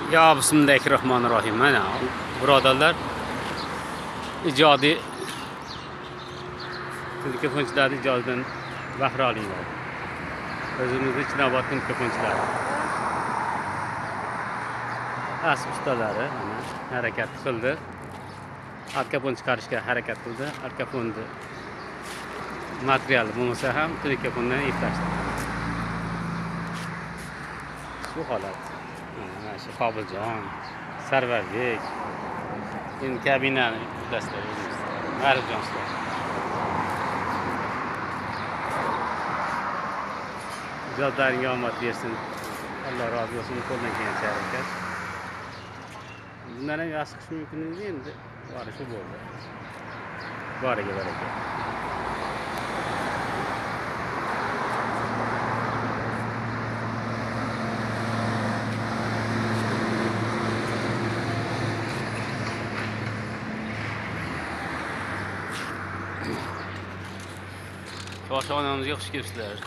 Ya bismillahirrohmanirrohim. Mana birodarlar, ijodiy telefonchilarni ijodidan bahra olinglar. O'zimizni Chinobod telefonchilari. Asb ustalari mana harakat qildi. Arkafon chiqarishga harakat qildi. Arkafonni materiali bo'lmasa ham telefondan eplashdi. Shu holat. Mana shu Qobiljon, Sarvarbek, endi kabinani bilasizlar o'zingiz. Ma'rifjon usta. Ijodlaringga omad bersin. Alloh rozi bo'lsin, qo'ldan kelgancha harakat. Bundan ham yaxshi qilish mumkin edi, endi bori shu bo'ldi. Boriga baraka. Koshonamizga xush kelibsizlar.